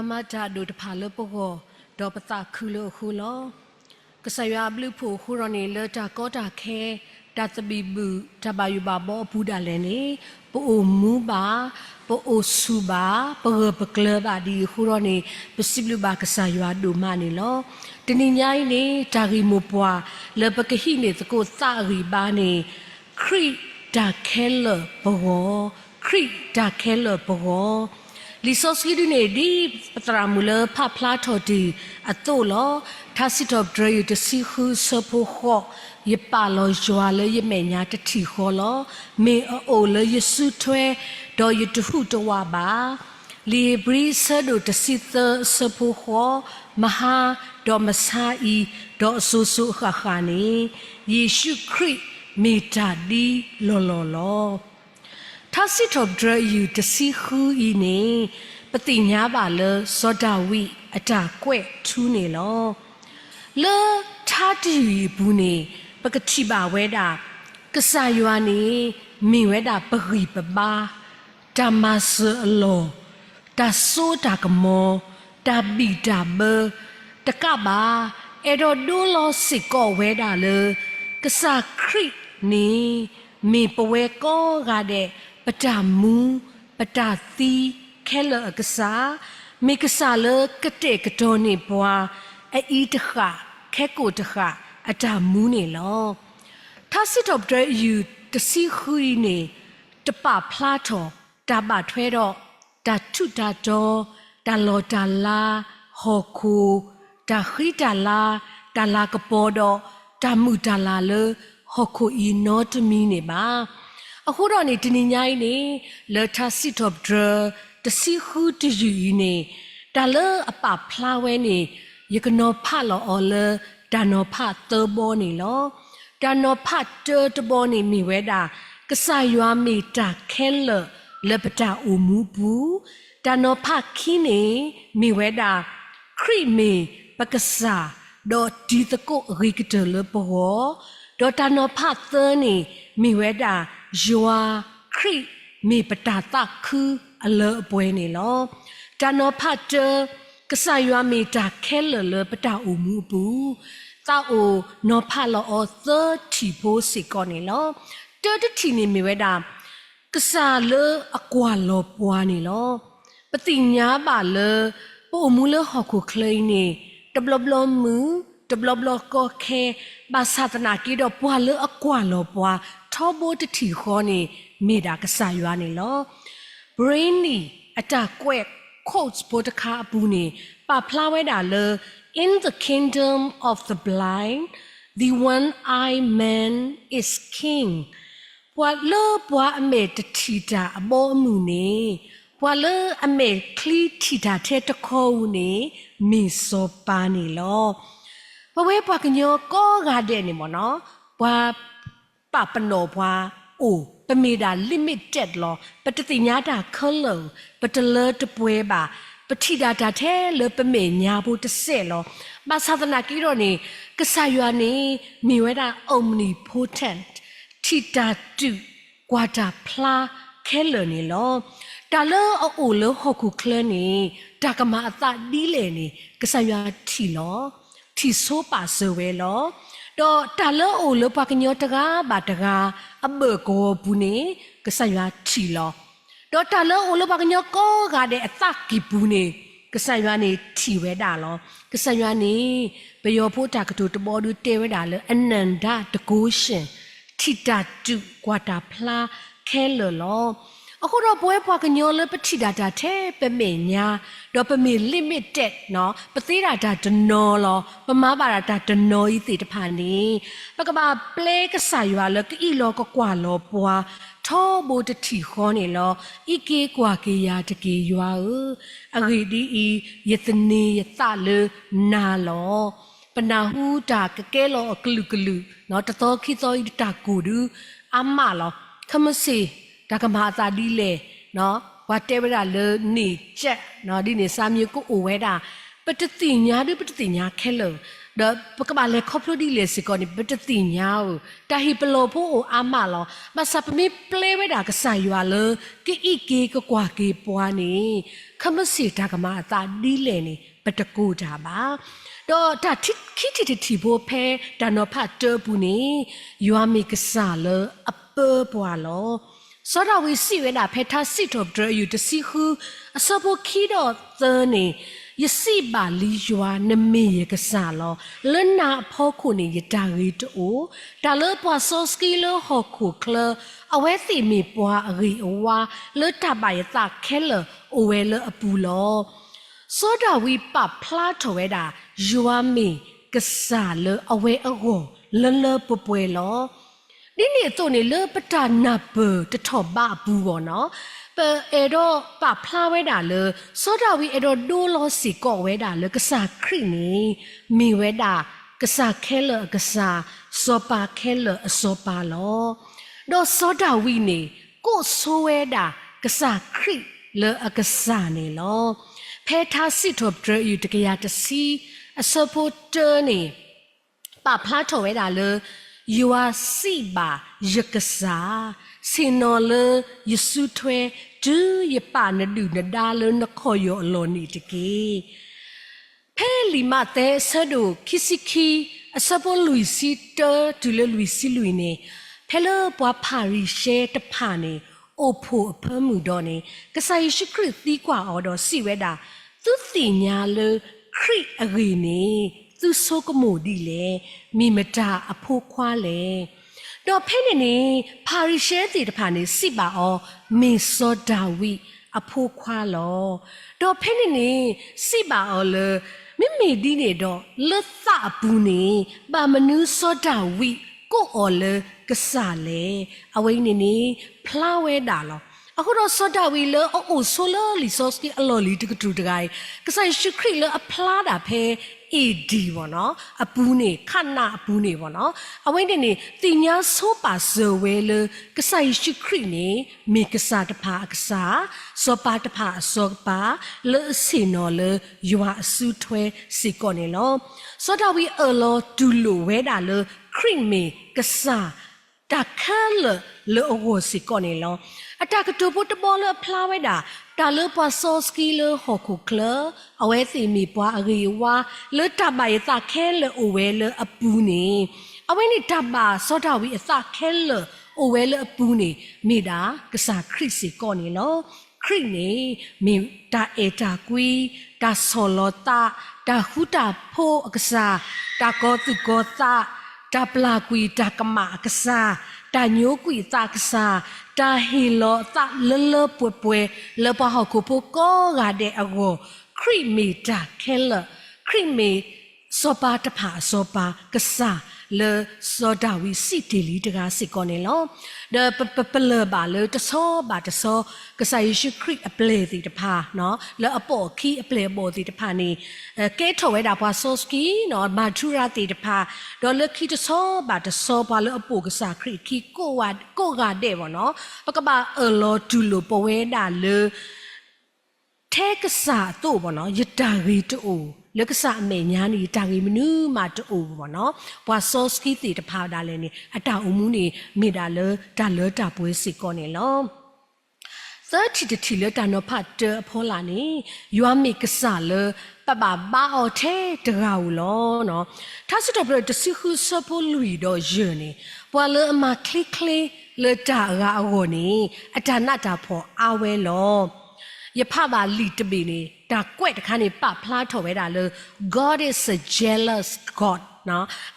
မၤတၢ်အဒိၣ်တဖၣ်လၢပဂီၢ်, ဒီးပသးခုလၢအဃိလီၤ. ကစၢ်ယွၤအဘျုးအဖှိၣ်အဃိဒီးန့ၣ် လၢတၢ်ကီတၢ်ခဲ, တၢ်သဘံၣ်ဘုၣ်, တၢ်ဘၣ်ယိၣ်ဘၣ်ဘီအပူၤဒၣ်လဲာ်န့ၣ်, ပအိၣ်မူဘၣ်, ပအိၣ်ဆူၣ်ဘၣ်, ပဂၢၢ်ပကျၢၤဘၣ်ဒ်အံၤအဃိဒီးန့ၣ် ပစံးဘျုးဘၣ်ကစၢ်ယွၤဒိၣ်မးန့ၣ်လီၤ. တနံၤညါအံၤန့ၣ် တၢ်ဂ့ၢ်မိၢ်ပှၢ်လၢပကဟံးန့ၢ်သကိးသးအဂံၢ်ဘါန့ၣ် ခရံာ်တၢ်ခဲလၢာ်ပဂီၢ်, ခရံာ်တၢ်ခဲလၢာ်ပဂီၢ်. လံာ်စီဆှံဒုန့ၣ် ဒ်ပသရၣ်မုၣ်လၢဖးဖျါထီၣ်တ့ၢ်အသိးလီၤ. ထါစံးထီၣ်ပတြၢၤယုၢ်တဆံဃုအဆၢဖိဃိး, ယပာ်လီၤယွၤလၢယမဲာ်ညါတထံၣ်ဃီလီၤ. မ့ၢ်အအိၣ်လၢယစုထွဲ, ဒီးယတဟူးတဝးဘၣ်. လံာ်ဧ့ၤဘြံၤအဆၢဒိၣ်တဆံသၢအဆၢဖိဃိး, မဟါ, ဒီးမဆါအံၤ, ဒီးအစိၤစိၤအဃၣ်ဃၣ်န့ၣ်, ယ့ၣ်ၡူးခရံာ်မ့ၢ်တၢ်ဒ်လီၢ်လီၢ်လီၤ. ထါစံးထီၣ်ပတြၢၤယုၢ်တဆံဃုအံၤန့ၣ် ပသ့ၣ်ညါဘၣ်လၢစီၤဒၤဝံးအတၢ်ကွဲးထူန့ၣ်လီၤ. လၢထါတယုၢ်အံၤအပူၤန့ၣ် ပကထံၣ်ဘၣ်ဝဲဒၣ် ကစၢ်ယွၤန့ၣ် မ့ၢ်ဝဲဒၣ်ပဂံၢ်ပဘါ, တၢ်မၤစၢၤအလီၢ်, တၢ်စိတၢ်ကမီၤ, တၢ်ဘံၣ်တၢ်ဘၢ, တကးဘၣ် အဲၣ်ဒိးဒိလီၤစ့ၢ်ကီးဝဲဒၣ်လၢ ကစၢ်ခရံာ်န့ၣ် မ့ၢ်ပဝဲကိးဂၤဒဲး ပတၢ်မူ ပတၢ်သံခဲလၢာ်အကစၢ်, မ့ၢ်ကစၢ်လၢကတဲာ်ကတီၤန့ၢ်ပှၤ အအံၤတဃၣ် ခဲကိာ်တဃၣ်အတၢ်မူန့ၣ်လီၤ. ထါစံးထီၣ်ပတြၢၤယုၢ်တဆံဃုအံၤန့ၣ် တပာ်ဖျါထီၣ်တၢ်ဘၣ်ထွဲဒီး တၢ်ထူးတၢ်တီၤ, တၢ်လီၢ်တၢ်လၤ, ဟီၣ်ခိၣ်, တၢ်ဃံတၢ်လၤ, တၢ်လၤကပီၤဒီး တၢ်မုာ်တၢ်လၤလၢဟီၣ်ခိၣ်အံၤနီတမံၤန့ၣ်ဘၣ်. အဃိဒီးန့ၣ် တနံၤညါအံၤန့ၣ် လၢထါစံးထီၣ်ပတြၢၤ တဆံဃုတယုၢ်အံၤန့ၣ် တၢ်လၢအပာ်ဖျါဝဲန့ၣ် ယကနီၤဖးလီၤအီၤလၢ တၢ်နီၤဖးသၢဘီန့ၣ်လီၤ. တၢ်နီၤဖးတၢတဘီန့ၣ်မ့ၢ်ဝဲဒၣ် ကစၢ်ယွၤမ့ၢ်တၢ်ခဲလၢာ်လၢပတၢ်အိၣ်မူပူၤ, တၢ်နီၤဖးခံန့ၣ် မ့ၢ်ဝဲဒၣ် ခရံာ်မ့ၢ်ပကစၢ် ဒီးတံၤသကိးအဂ့ၤကတၢၢ်လၢပဂီၢ်, ဒီးတၢ်နီၤဖးသၢန့ၣ် မ့ၢ်ဝဲဒၣ် ယွၤခရံာ်မ့ၢ်ပတၢ်သးခုအလၢအပှဲၤန့ၣ်လီၤ. တၢ်နီၤဖးတၢ, ကစၢ်ယွၤမ့ၢ်တၢ်ခဲလၢာ်လၢပတၢ်အိၣ်မူအပူၤ, သးအိၣ်နီၤဖးလီၤအီၤသၢထံၣ်ဖိစ့ၢ်ကီးန့ၣ်လီၤ. တၢတထံၣ်န့ၣ်မ့ၢ်ဝဲဒၣ် ကစၢ်လၢအကွၢ်လီၤပှၤန့ၣ်လီၤ. ပသ့ၣ်ညါဘၣ်လၢ ပအိၣ်မူလၢဟီၣ်ခိၣ်ချၢအံၤန့ၣ် တဘျီဘျီမုာ်, တဘျီဘျီကီခဲ, ဘၣ်ဆၣ်သနာ်က့ဒီး ပှၤလၢအကွၢ်လီၤပှၤထီဘိတထံၣ်ဃီန့ၣ် မ့ၢ်ဒၣ်ကစၢ်ယွၤန့ၣ်လီၤ. Brainerd အတၢ်ကွဲး quotes ဖိတခါအပူၤန့ၣ် ပာ်ဖျါဝဲဒၣ်လၢ In the kingdom of the blind, the one-eyed man is king. ပှၤလၢပှၤအမဲာ်တထံၣ်တၢ်အဘီအမုၢ်န့ၣ်, ပှၤလၢအမဲာ်ချံထံၣ်တၢ်ထဲတခီဧိၤန့ၣ် မ့ၢ်စီၤပၤန့ၣ်လီၤ. ပဝဲပှၤကညီကိးဂၤဒဲးန့ၣ်မ့ၢ်နီၤ, ပှၤ ပာ်ပနီၣ်ပှၤအိၣ်, ပမ့ၢ်ဒၣ် limited လီၤ. ပတသ့ၣ်ညါတၢ်ခဲလၢာ်, ပတလၢတပှဲၤဘၣ်, ပထံၣ်ဒၣ်တၢ်ထဲလၢပမဲာ်ညါဖိတစဲးလီၤ. ဘၣ်ဆၣ်သနာ်က့ဒီးန့ၣ် ကစၢ်ယွၤန့ၣ် မ့ၢ်ဝဲဒၣ် omnipotent, ထံၣ်တၢ်တုၤကွၢ်တၢ်ဖျါခဲလၢာ်န့ၣ်လီၤ. တၢ်လၢအအိၣ်လၢဟီၣ်ခိၣ်ချၢန့ၣ် တၢ်ကမၤအသးဒ်လဲၣ်န့ၣ် ကစၢ်ယွၤထံၣ်လီၤ. ထံၣ်ဆိပာ်စၢၤဝဲလီၤ. ဒီးတၢ်လၢအအိၣ်လၢပှၤကညီတဂၤဘၣ်တဂၤ အဘၢၣ်ကဝီၤပူၤန့ၣ် ကစၢ်ယွၤထံၣ်လီၤ. ဒီးတၢ်လၢအအိၣ်လၢပှၤကညီကိးဂၤဒဲးအသးကံၢ်ပူၤန့ၣ် ကစၢ်ယွၤန့ၣ်ထံၣ်ဝဲဒၣ်လီၤ. ကစၢ်ယွၤန့ၣ် ပယီၤဖိတၢ်ကတိၤတဘီဒုတဲဝဲဒၣ်လၢ အနန္တတကုရှင်, ထံၣ်တၢ်တုၤကွၢ်တၢ်ဖျါခဲလၢာ်လီၤ. အဃိဒီးပဝဲပှၤကညီလၢပထံၣ်ဒၣ်တၢ်ထဲပမဲာ်ညါ, ဒီးပမ့ၢ် limited နီၤ, ပသ့ဒၣ်တၢ်တနီၤလီၤ, ပမၤဘၣ်ဒၣ်တၢ်တနီၤအံၤသ့ၣ်တဖၣ်န့ၣ်, ပကဘၣ်ပျဲကစၢ်ယွၤလၢကအံးလီၤကကွၢ်လီၤပှၤ ထီဘိတထံၣ်ဃီန့ၣ်လီၤ. အံးက့ၤကွၢ်က့ၤယၤတက့ၢ်ယွၤဧၢ, အဂ့ၢ်ဒ်အံၤ, ယသန့ၤယသးလၢနၤလီၤ. ပနၢ်ဟူတၢ်ကကဲလီၤအကလုာ်ကလုာ်, တသီခံသီအံၤတၢ်ကိၢ်ဒုအါမးလီၤ. ခဲမုၢ်ဆ့ၣ် တၢ်ကမၤအသးဒ်လဲၣ်, ပှၤတဲဝဲဒၣ်လၢန့ၣ်ကဲး, ဒ်န့ၣ် စၢ်မံၤကအိၣ်ဝဲဒၣ်, ပတသ့ၣ်ညါဒုပတသ့ၣ်ညါခဲလၢာ် ဒီးပကဘၣ်လဲၤခီဖျိဒ်လဲၣ်စ့ၢ်ကီးန့ၣ် ပတသ့ၣ်ညါဧိၤ, တၢ်ဟ့ၣ်ပလီၢ်ဖိအိၣ်အါမးလီၤ. ဘၣ်ဆၣ်ပမ့ၢ်ပျဲဝဲဒၣ်ကစၢ်ယွၤလၢ ကအံးက့ၤကကွၢ်က့ၤပှၤန့ၣ် ခဲမုၢ်ဆ့ၣ်တၢ်ကမၤအသးဒ်လဲၣ်န့ၣ် ပတကိၢ်တၢ်ဘၣ်. ဒီးတၢ်ခံထံၣ်တထံၣ်ဖိဖဲတၢ်နီၤဖးတၢအပူၤန့ၣ် ယွၤမ့ၢ်ကစၢ်လၢအပၢပှၤလီၤ. စီၤဒၤဝံးစံးဝဲဒၣ် ဖဲထါစံးထီၣ်ပတြၢၤအယုၢ်တဆံဃု အဆၢဖိခံဒီးသၢန့ၣ်, ယစံးဘၣ်လံယွၤ, နမ့ၢ်ယကစၢ်လီၤ. လၢနၤအဖီခိၣ်န့ၣ် ယတၢ်ဂ့ၤတအိၣ်, တၢ်လၢပှၤစီဆှံလၢဟီၣ်ခိၣ်ချၢ အဝဲသ့ၣ်မ့ၢ်ပှၤအဂ့ၤအဝါ, လၢတၢ်ဘၣ်ယသးခဲလၢာ်အိၣ်ဝဲလၢအပူၤလီၤ. စီၤဒၤဝံးပာ်ဖျါထီၣ်ဝဲဒၣ် ယွၤမ့ၢ်ကစၢ်လၢအဝဲအဂီၢ်လၢလၢပှဲၤပှဲၤလီၤ. ဒ်န့ၣ်အသိးန့ၣ် လၢပတၢ်နၢ်ပၢၢ်တထီၣ်ဘးအပူၤဘၣ်နီၤ, ပအဲၣ်ဒိးပာ်ဖျါဝဲဒၣ်လၢ စီၤဒၤဝံးအဲၣ်ဒိးဒိလီၤစ့ၢ်ကီးဝဲဒၣ်လၢကစၢ်ခရံာ်န့ၣ် မ့ၢ်ဝဲဒၣ်ကစၢ်ခဲလၢာ်အကစၢ်, စီၤပၤခဲလၢာ်အစီၤပၤလီၤ. ဒီးစီၤဒၤဝံးန့ၣ် ကိးဆိဝဲဒၣ်ကစၢ်ခရံာ်လၢအကစၢ်န့ၣ်လီၤ. ဖဲထါစံးထီၣ်ပတြၢၤအယုၢ်တကယၤတဆံ အဆၢဖိတၢန့ၣ် ပာ်ဖျါထီၣ်ဝဲဒၣ်လၢ ယွၤစံးဘၣ်ယကစၢ်, ဆ့ၣ်နီၤလၢယစုထွဲ, တုၤယပာ်နဒုၣ်နဒါလၢနခီၣ်ယီၢ်အလီၢ်န့ၣ်တက့ၢ်. ဖဲလံာ်မးသဲအဆၢဒိၣ်ခံဆံခံ အဆၢဖိလွံၢ်ဆံတၢတုၤလၢလွံၢ်ဆံလွံၢ်န့ၣ်, ဖဲလၢပှၤဖၤရံၤၡဲတဖၣ်န့ၣ် အိၣ်ဖှိၣ်အဖၢမုၢ်ဒီးန့ၣ် ကစၢ်ယ့ၣ်ၡူးခရံာ်သံကွၢ်အီၤဒီးစံးဝဲဒၣ်, သုသ့ၣ်ညါလၢခရံာ်အဂ့ၢ်န့ၣ် သုဆိကမိၣ်ဒ်လဲၣ်. မ့ၢ်မတၤအဖိခွါလဲၣ်. ဒီးဖဲန့ၣ်န့ၣ် ဖၤရံၤၡဲသ့ၣ်တဖၣ်န့ၣ် စံးဘၣ်အီၤ, မ့ၢ်စီၤဒၤဝံးအဖိခွါလီၤ. ဒီးဖဲန့ၣ်န့ၣ် စံးဘၣ်အီၤလၢ မ့မ့ၢ်ဒ်န့ၣ်ဒီး လၢသးအပူၤန့ၣ် ဘၣ်မနုၤစီၤဒၤဝံးကိးအီၤလၢကစၢ်လဲၣ်. အဝဲအံၤန့ၣ်န့ၣ် ဖျါဝဲဒၣ်လီၤ. အဃိဒီးစီၤဒၤဝံးလၢအအိၣ်ဆိလၢလံာ်စီဆှံအလီၢ်လံၤတကတြူၢ်တဂၤအံၤ, ကစၢ်ယ့ၣ်ၡူးခရံာ်လၢအဖျါဒၣ်ဖဲ အ့ၣ်ဒံၣ်ဘၣ်နီၤ, အပူၤန့ၣ် ခးနးအပူၤန့ၣ်ဘၣ်နီၤ, အဝဲန့ၣ်န့ၣ် သ့ၣ်ညါဆိပာ်စၢၤဝဲလၢ ကစၢ်ယ့ၣ်ၡူးခရံာ်န့ၣ် မ့ၢ်ကစၢ်တဖၣ်အကစၢ်, စီၤပၤတဖၣ်အစီၤပၤ, လၢအဆ့ၣ်နီၤလၢယွၤအစုထွဲစ့ၢ်ကီးန့ၣ်လီၤ. စီၤဒၤဝံးအၢၣ်လီၤတူၢ်လိာ်ဝဲဒၣ်လၢ ခရံာ်မ့ၢ်ကစၢ် တၢ်ခဲလၢာ်လၢအဂီၢ်စ့ၢ်ကီးန့ၣ်လီၤ. အတၢ်ကတိၤဖိတဘီလၢအဖျါဝဲဒၣ် တၢ်လၢပှၤစီဆှံလၢဟီၣ်ခိၣ်ချၢ အဝဲသ့ၣ်မ့ၢ်ပှၤအဂ့ၤအဝါ လၢတၢ်ဘၣ်ယသးခဲလၢာ်အိၣ်ဝဲလၢအပူၤန့ၣ်, အဝဲန့ၣ်တၢ်ဘၣ်စီၤဒၤဝံးအသးခဲလၢာ်အိၣ်ဝဲလၢအပူၤန့ၣ် မ့ၢ်ဒၣ်ကစၢ်ခရံာ်စ့ၢ်ကီးန့ၣ်လီၤ. ခရံာ်န့ၣ် မ့ၢ်တၢ်အဲၣ်တၢ်ကွံ, တၢ်ဆီၣ်လီၤသး, တၢ်ဃူတၢ်ဖိးအကစၢ်, တၢ်ကီၤသူၣ်ကီၤသး, တၢ်ပျၢ်ကွံာ်တၢ်ကမၣ်အကစၢ်, တၢ်ညိကွံာ်အသးအကစၢ်, တၢ်ဟ့ၣ်လီၤအသးလၢလၢပှဲၤပှဲၤ လၢပှၤဟီၣ်ခိၣ်ဖိကိးဂၤဒဲးအဂီၢ်, ခရံာ်မ့ၢ်တၢ်ခဲလၢာ်, ခရံာ်မ့ၢ်စီၤပၤတဖၣ်အစီၤပၤ, ကစၢ်လၢစီၤဒၤဝံးစံးတ့ၢ်လံတဂၤစ့ၢ်ကီးန့ၣ်လီၤ. ဒီးပ ပ ပလၢၢ်ဘၣ်လၢတဆီဘၣ်တဆီ ကစၢ်ယ့ၣ်ၡူးခရံာ်အပျဲၢ်သ့ၣ်တဖၣ် လၢအပိာ်အခံအပျဲၢ်အဘီၣ်သ့ၣ်တဖၣ်န့ၣ် ကဲထီၣ်ဝဲဒၣ်ပှၤစီဆှံ, မၤထူရၤသ့ၣ်တဖၣ်, ဒီးလၢခံတဆီဘၣ်တဆီ ပှၤလၢအပိာ်ကစၢ်ခရံာ်အခံ ကိးဂၤဒဲးဘၣ်နီၤ, ပကဘၣ်အၢၣ်လီၤတူၢ်လိာ်ပဝဲဒၣ်လၢ ထဲကစၢ်အသိးဘၣ်နီၤ ယတၢ်ဂ့ၤတအိၣ်, လၢကစၢ်အမဲာ်ညါန့ၣ် ယတၢ်ဂ့ၤမနုၤမးတအိၣ်ဘၣ်နီၤ, ပှၤစီဆှံသ့ၣ်တဖၣ်ဒၣ်လဲာ်န့ၣ် အတၢ်အိၣ်မူန့ၣ် မ့ၢ်ဒၣ်လၢတၢ်လၢတၢ်ပှဲၤစ့ၢ်ကီးန့ၣ်လီၤ. သၢထံၣ်တထံၣ်လၢတၢ်နီၤဖးတၢအဖီလာ်န့ၣ်, ယွၤမ့ၢ်ကစၢ်လၢပဘၣ်ဘါအီၤထဲတဂၤဧိၤလီၤ. ထါစံးထီၣ်ပတြၢၤတဆံဃုဆၢဖိလွံၢ်ဒီးယဲၢ်န့ၣ်, ပှၤလၢအမၤချ့ချ့လၢတၢ်အဂၤအဂီၢ်န့ၣ် အတၢ်နးတၢ်ဖှီၣ်အါဝဲလီၤ. ယဖးဘၣ်လံာ်တဘ့ၣ်န့ၣ် တၢ်ကွဲးတခါန့ၣ် ပာ်ဖျါထီၣ်ဝဲဒၣ်လၢ God is a jealous God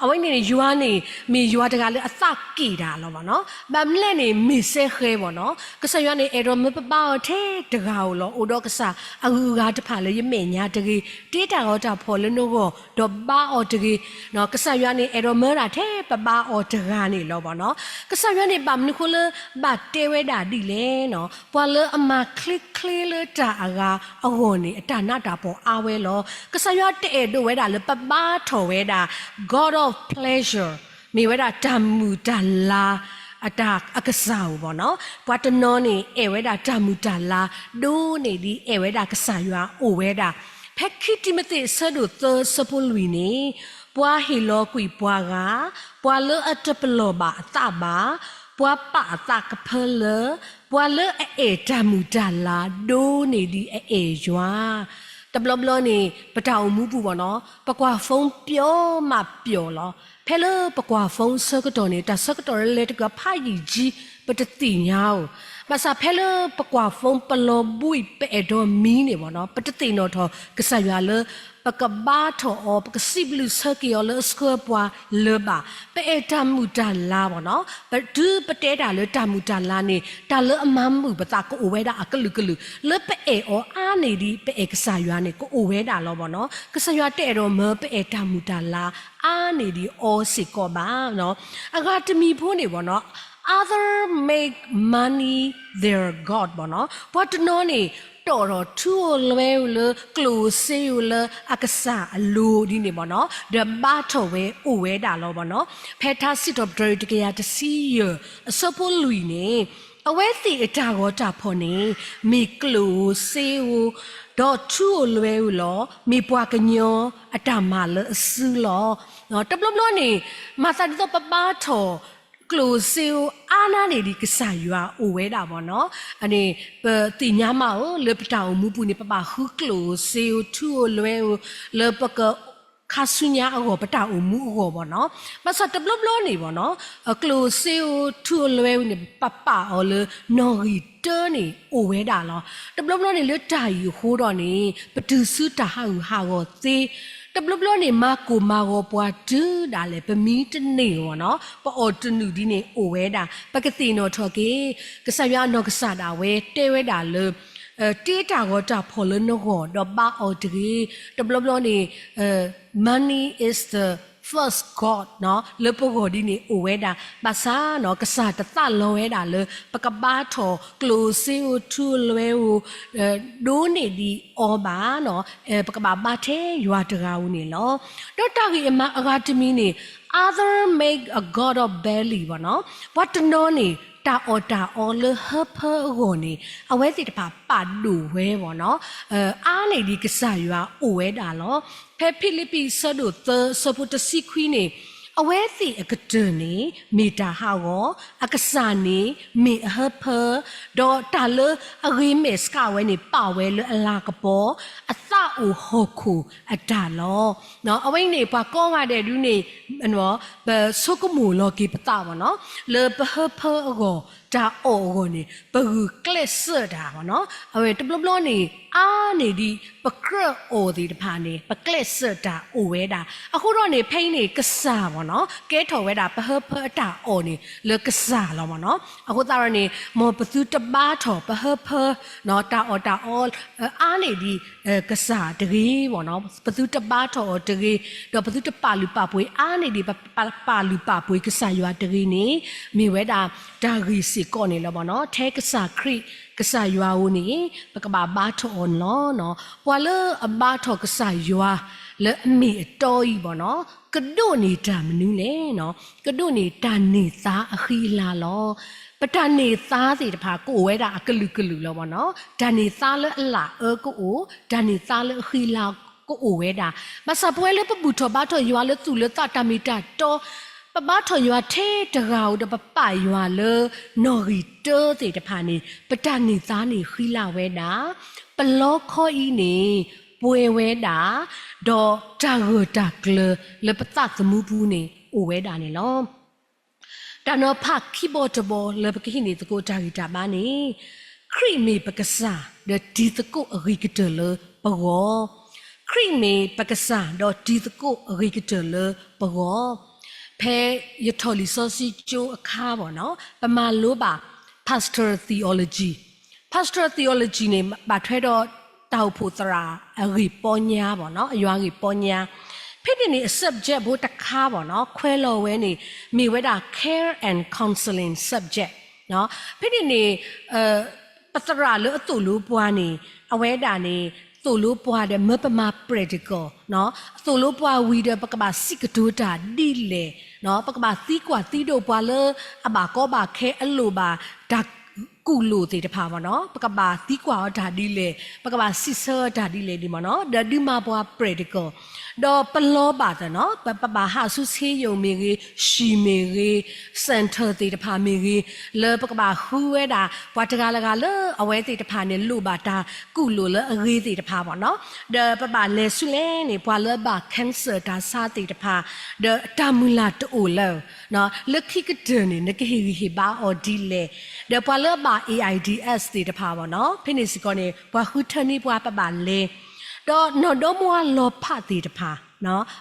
အဝဲန့ၣ်န့ၣ် ယွၤန့ၣ် မ့ၢ်ယွၤတဂၤလၢအသးက့ၣ်တၢ်လီၤဘၣ်နီၤ. ဘၣ်မနုၤလဲၣ်န့ၣ် မ့ၢ်စဲဃဲဘၣ်နီၤ, ကစၢ်ယွၤန့ၣ် အဲၣ်ဒိးမၢပဘါအီၤထဲတဂၤဧိၤလီၤ. အိၣ်ဒီးကစၢ်အဂုၤအဂၤတဖၣ်လၢယမဲာ်ညါတဂ့ၤ, တ့တၢ်ဂီၤတၢ်ဖီၣ်လၢနဂီၢ် ဒီးဘါအီၤတဂ့ၤ. ကစၢ်ယွၤန့ၣ် အဲၣ်ဒိးမၢဒၣ်ထဲပဘါအီၤတဂၤန့ၣ်လီၤဘၣ်နီၤ. ကစၢ်ယွၤန့ၣ် ဘၣ်မနုၤဃိလၢဘၣ်တဲဝဲဒၣ်ဒ်လဲၣ်နီၤ, ပှၤလၢအမၤချ့ချ့လၢတၢ်အဂၤအဂီၢ်န့ၣ် အတၢ်နးတၢ်ဖှီၣ်အါဝဲလီၤ. ကစၢ်ယွၤတအဲၣ်ဒိးဝဲဒၣ်လၢပဘါထီၣ်ဝဲဒၣ် God of pleasure မ့ၢ်ဝဲဒၣ်တၢ်မုာ်တၢ်လၤ အတၢ်အကစၢ်ဧိၤဘၣ်နီၤ. ပှၤတနီၤန့ၣ် အဲၣ်ဝဲဒၣ်တၢ်မုာ်တၢ်လၤ ဒိၣ်န့ၢ်ဒ်အဲၣ်ဝဲဒၣ်ကစၢ်ယွၤအိၣ်ဝဲဒၣ်. ဖဲခံတံၤမသ့းအဆၢဒိၣ်သၢဆၢဖိလွံၢ်န့ၣ်, ပှၤဟ့ၣ်လီၤကွံာ်ပှၤဂၤ, ပှၤလၢအတပလီၢ်ဘၣ်အသးဘၣ်, ပှၤပာ်အသးကဖၢလၢ, ပှၤလၢအအဲၣ်တၢ်မုာ်တၢ်လၤဒိၣ်န့ၢ်ဒံးအအဲၣ်ယွၤ. တဘျီဘျီန့ၣ် ပတၢ်အိၣ်မူပူၤဘၣ်နီၤ ပကွၢ် phone ပျီမးပျီလီၤ. ဖဲလၢပကွၢ် phone ဆၢကတီၢ်န့ၣ် တၢ်ဆၢကတီၢ်လၢလဲၤတကြၢးဖးယံာ်ကၠံ ပတသ့ၣ်ညါဧိၤ. ဘၣ်ဆၣ်ဖဲလၢပကွၢ် phone ပလီၤဘှံး ပအဲၣ်ဒိးမံန့ၣ်ဘၣ်နီၤ ပတသ့ၣ်နီၣ်ထီၣ်ကစၢ်ယွၤလၢ ပကဘါထီၣ်အီၤ ပကစံးဘျုးဆၢက့ၤအီၤလၢအဆှၢပှၤလၢၤဘၣ်. ပအဲၣ်တၢ်မုာ်တၢ်လၤဘၣ်နီၤ ပတုၤပတဲတၢ်လၢတၢ်မုာ်တၢ်လၤန့ၣ် တၢ်လၢအမၤမုာ်ပသးကအိၣ်ဝဲဒၣ်အကလုာ်ကလုာ် လၢပအဲၣ်အီၤအါန့ၢ်ဒံး ပအဲၣ်ကစၢ်ယွၤန့ၣ် ကအိၣ်ဝဲဒၣ်လီၤဘၣ်နီၤ. ကစၢ်ယွၤတအဲၣ်ဒိးမၢပအဲၣ်တၢ်မုာ်တၢ်လၤအါန့ၢ်ဒံးအီၤစ့ၢ်ကီးဘၣ်နီၤ. အဂၤတမံၤဖိန့ၣ်ဘၣ်နီၤ other make money their god ဘၣ်နီၤ ပှၤတနီၤန့ၣ် တီၣ်ထီၣ်ထူဧိၤလွဲဧိၤလၢ ကျိၣ်ဧိၤစ့ဧိၤလၢအကစၢ်အလိၤဒ်န့ၣ်ဘၣ်နီၤ ဒီးဘါထီၣ်ဝဲအိၣ်ဝဲဒၣ်လီၤဘၣ်နီၤ. ဖဲထါစံးထီၣ်ပတြၢၤတကယၤတဆံယဲၢ် အဆၢဖိလွံၢ်န့ၣ် အဝဲသ့ၣ်အတၢ်ဂီၤတၢ်ဖီၣ်န့ၣ် မ့ၢ်ကျိၣ်ဧိၤစ့ဧိၤ ဒီးထူဧိၤလွဲဧိၤလီၤ. မ့ၢ်ပှၤကညီအတၢ်မၤလၢအစုလီၤ. တဘျီဘျီန့ၣ် မၤသးဒ်သိးပဘါထီၣ် ကျိၣ်ဧိၤစ့ဧိၤအါန့ၢ်ဒံးကစၢ်ယွၤအိၣ်ဝဲဒၣ်ဘၣ်နီၤ. အန့ၣ် ပသ့ၣ်ညါမးဧိၤ လၢပတၢ်အိၣ်မူပူၤန့ၣ် ပဘၣ်ဃုကျိၣ်ဧိၤစ့ဧိၤထူဧိၤလွဲဧိၤ လၢပက ခါဆူညါအဂီၢ် ပတၢ်အိၣ်မူအဂီၢ်ဘၣ်နီၤ. ဘၣ်ဆၣ်တဘျီဘျီန့ၣ်ဘၣ်နီၤ ကျိၣ်ဧိၤစ့ဧိၤထူဧိၤလွဲဧိၤန့ၣ် ပပာ်အီၤလၢနီၣ်ဂံၢ်တၢန့ၣ် အိၣ်ဝဲဒၣ်လီၤ. တဘျီဘျီန့ၣ် လၢတၢ်အံၤအဃိဒီးန့ၣ် ပတုၤဆူတၢ်ဟးဂူာ်ဟးဂီၤသ့, တဘျီဘျီန့ၣ် မၤကိၢ်မၤဂီၤပှၤတုၤဒၣ်လဲာ် ပမံတန့ၢ်အီၤနီၤ ပအီၣ်တနုာ်ဒ်န့ၣ်အိၣ်ဝဲဒၣ်. ပကသ့ၣ်နီၣ်ထီၣ်က့ၤ ကစၢ်ယွၤအနီၢ်ကစၢ်ဒၣ်ဝဲတဲဝဲဒၣ်လၢ တ့တၢ်ဂီၤတၢ်ဖီၣ်လၢနဂီၢ် ဒီးဘါအီၤတဂ့ၤ. တဘျီဘျီန့ၣ် money is the first god နီၤ လၢပဂီၢ်ဒ်န့ၣ်အိၣ်ဝဲဒၣ်. ဘၣ်ဆၣ်နီၤ ကစၢ်တသးလီဝဲဒၣ်လၢ ပကဘါထီၣ်ကျိၣ်ဧိၤစ့ဧိၤထူဧိၤလွဲဧိၤ ဒိၣ်န့ၢ်ဒံးအီၤဘၣ်နီၤ ပကဘၣ်ဘါထဲယွၤတဂၤဧိၤန့ၣ်လီၤ. ဒီးတၢ်ဂ့ၢ်အမါအဂၤတမံၤန့ၣ် other make a god of belly ဘၣ်နီၤ ပှၤတနီၤန့ၣ် တၢ်အီၣ်တၢ်အီလၢဟၢဖၢအဂီၢ်န့ၣ် အဝဲသ့ၣ်တဖၣ်ပာ်ဒိၣ်ဝဲဘၣ်နီၤ အါန့ၢ်ဒံးကစၢ်ယွၤအိၣ်ဝဲဒၣ်လီၤ. ဖဲဖံလံးပံးအဆၢဒိၣ်သၢ အဆၢဖိတဆံခွံန့ၣ် အဝဲသ့ၣ်အကတၢၢ်န့ၣ် မ့ၢ်တၢ်ဟးဂီၤ, အကစၢ်န့ၣ် မ့ၢ်အဟၢဖၢ, ဒီးတၢ်လၢအဂ့ၤမဲာ်ဆှးဝဲန့ၣ် ပာ်ဝဲလၢအလၤကပီၤ, အသးအိၣ်ဟီၣ်ခိၣ်အတၢ်လီၤ. အဝဲအံၤန့ၣ် ပှၤကိးဂၤဒဲးဒုန့ၣ် ပဆိကမိၣ်လီၤက့ၤပသးဘၣ်နီၤ လၢပဟၢဖၢအဂီၢ် တၢ်အီၣ်အဂီၢ်န့ၣ် ပဂုာ်ကျဲးစၢးတၢ်ဘၣ်နီၤ အဝဲတဘျီဘျီန့ၣ် အါန့ၢ်ဒံး ပကြၢးအီၣ်သ့ၣ်တဖၣ်န့ၣ် ပကျဲးစၢးတၢ်အိၣ်ဝဲဒၣ်. အဃိဒီးန့ၣ် ဖဲအံၤန့ၣ် ကစၢ်ဘၣ်နီၤ ကဲထီၣ်ဝဲဒၣ် ပဟၢဖၢအတၢ်အီၣ်န့ၣ် လၢကစၢ်လီၤဘၣ်နီၤ. အဃိသတးဒီးန့ၣ် မ်ပသုတဘါထီၣ်ပဟၢဖၢ တၢ်အီၣ်တၢ်အီ အါန့ၢ်ဒံး ကစၢ်တဂ့ၤဘၣ်နီၤ ပသုတဘါထီၣ်အီၤတဂ့ၤ, ဒီးပသုတပာ်လုၢ်ပာ်ပှ့ၤအါန့ၢ်ဒံး ပပာ်လုၢ်ပာ်ပှ့ၤကစၢ်ယွၤတဂ့ၤန့ၣ် မ့ၢ်ဝဲဒၣ်တၢ်ဂ့ၢ်စ့ၢ်ကီးန့ၣ်လီၤဘၣ်နီၤ. ထဲကစၢ်ခရံာ် ကစၢ်ယွၤဧိၤန့ၣ် ပကဘၣ်ဘါထီၣ်အီၤန့ၣ်လီၤ. ပှၤလၢအဘါထီၣ်ကစၢ်ယွၤ လၢအမ့ၢ်အတီအံၤဘၣ်နီၤ ကဒိးန့ၢ်တၢ်မနုၤလဲၣ်နီၤ, ကဒိးန့ၢ်တၢ်န့ၢ်သါအဃံအလၤလီၤ. ပတၢ်န့ၢ်သါသ့ၣ်တဖၣ် ကအိၣ်ဝဲဒၣ်အကလုာ်ကလုာ်လီၤဘၣ်နီၤ. တၢ်န့ၢ်သါလၢအလၤအၢကအိၣ်, တၢ်န့ၢ်သါလၢအဃံအလၤကအိၣ်ဝဲဒၣ်. ဘၣ်ဆၣ်ပဝဲလၢပဘူၣ်ထီၣ်ဘါထီၣ်ယွၤလၢသူၣ်လၢသးတၢ်မ့ၢ်တၢ်တီ, ပဘါထီၣ်ယွၤထဲတဂၤဧိၤဒီး ပပာ်ယွၤလၢနီၣ်ဂံၢ်တၢသ့ၣ်တဖၣ်န့ၣ် ပတၢ်န့ၢ်သါန့ၣ်ဃံလၤဝဲဒၣ်, ပလီခီအံၤန့ၣ် ပှဲၤဝဲဒၣ်, ဒီးတၢ်ဂၢၢ်တၢ်ကျၢၤလၢပသးသမူပူၤန့ၣ် အိၣ်ဝဲဒၣ်န့ၣ်လီၤ. တၢ်နီၤဖးခံဘီတဘီလၢပကဟံးန့ၢ်သကိးတၢ်ဂံၢ်တၢ်ဘါန့ၣ်, ခရံာ်မ့ၢ်ပကစၢ် ဒီးတံၤသကိးအဂ့ၤကတၢၢ်လၢပဂီၢ်, ခရံာ်မ့ၢ်ပကစၢ် ဒီးတံၤသကိးအဂ့ၤကတၢၢ်လၢပဂီၢ်. ဖဲယထီၣ်လံာ်စီဆှံကၠိအခါဘၣ်နီၤ ပမၤလိဘၣ် pastoral theology, pastoral theology န့ၣ် ဘၣ်ထွဲဒီးတၢ်အိၣ်ဖှိၣ်သရၣ်အဂ့ၢ်ပီညါဘၣ်နီၤ အယွၤအဂ့ၢ်ပီညါ. ဖဲန့ၣ်န့ၣ် အ subject ဖိတခါဘၣ်နီၤ ခွဲးလီၤဝဲန့ၣ် မ့ၢ်ဝဲဒၣ် care and counseling subject ဖဲန့ၣ်န့ၣ် ပသရၣ်လၢအသိၣ်လိပှၤန့ၣ် အဝဲဒၣ်န့ၣ် သိၣ်လိပှၤဒီးမၢပမၤ practical, သိၣ်လိပှၤဝံၤဒီး ပကဘၣ်စံးကတိၤတၢ်ဒ်လဲၣ်, ပကဘၣ်သံကွၢ်သံဒိးပှၤလၢအဘၣ်ကီဘၣ်ခဲအလိၣ်ဘၣ်တၢ်ကူၣ်လိာ်သ့ၣ်တဖၣ်ဘၣ်နီၤ ပကဘၣ်သံကွၢ်အီၤတၢ်ဒ်လဲၣ်, ပကဘၣ်စံးဆၢအီၤတၢ်ဒ်လဲၣ်န့ၣ်ဘၣ်နီၤ ဒီးဒုးမၤပှၤ practical ဒီးပလီၤဘၣ်သနီၤ ပ ပဘၣ်ဟးဆူ ဆေးရုံ မ့ၢ်ဂ့ၤ, ဆံၣ်မ့ၢ်ဂ့ၤ, center သ့ၣ်တဖၣ်မ့ၢ်ဂ့ၤ, လၢပကဘၣ်ဃုဝဲဒၣ် ပှၤတဂၤလၢ်ဂၤလၢအဝဲသ့ၣ်တဖၣ်န့ၣ် လိၣ်ဘၣ်တၢ်ကူၣ်လိာ်လၢအဂ့ၤသ့ၣ်တဖၣ်ဘၣ်နီၤ. ဒီးပဘၣ်လဲၤဆူလဲၣ်န့ၣ် ပှၤလၢအဘၣ် cancer တၢ်ဆါသ့ၣ်တဖၣ်, ဒီးတၢ်မုၢ်လၢ်တအိၣ်လၢ လၢခံကတၢၢ်န့ၣ် နကဟ့ၣ်ဂံၢ်ဟ့ၣ်ဘါအီၤဒ်လဲၣ်, ဒီးပှၤလၢအဘၣ် AIDS သ့ၣ်တဖၣ်ဘၣ်နီၤ ဖဲန့ၣ်စ့ၢ်ကီးန့ၣ် ပှၤဃုထၢန့ၢ်ပှၤ ပဘၣ်လဲၤ ဒီးနီၢ်ဒီမါလီၤဖးသ့ၣ်တဖၣ်,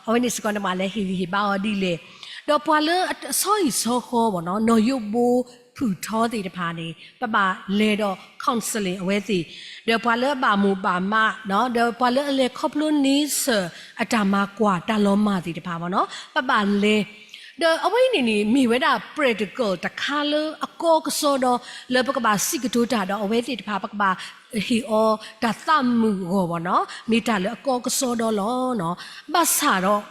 အဝဲန့ၣ်စ့ၢ်ကီးန့ၣ် ပဘၣ်လဲၤဟ့ၣ်ဂံၢ်ဟ့ၣ်ဘါအီၤဒ်လဲၣ်, ဒီးပှၤလၢအဆီဟံၣ်ဆီဃီဘၣ်နီၤ နီၢ်ယိးဘိဖုၣ်ထီသ့ၣ်တဖၣ်န့ၣ် ပဘၣ်လဲၤဒီး counseling အဝဲသ့ၣ်, ဒီးပှၤလၢအဘၣ်မိၢ်ဘၣ်မး, ဒီးပှၤလၢအလဲၤခီဖျိန့ဆၢၣ်အတၢ်မၤကွၢ်တၢ်လီၤမၢ်သ့ၣ်တဖၣ်ဘၣ်နီၤ ပဘၣ်လဲၤ ဒီးအဝဲအံၤန့ၣ်န့ၣ် မ့ၢ်ဝဲဒၣ် practical တခါလၢအကီကစီဒီ လၢပကဘၣ်စံးကတိၤတၢ်ဒီးအဝဲသ့ၣ်တဖၣ် ပကဘၣ်ဟ့ၣ်အီၤတၢ်သးမုာ်အဂီၢ်ဘၣ်နီၤ မ့ၢ်တၢ်လၢအကီကစီဒီလီၤ. ဘၣ်ဆၣ်ဒီး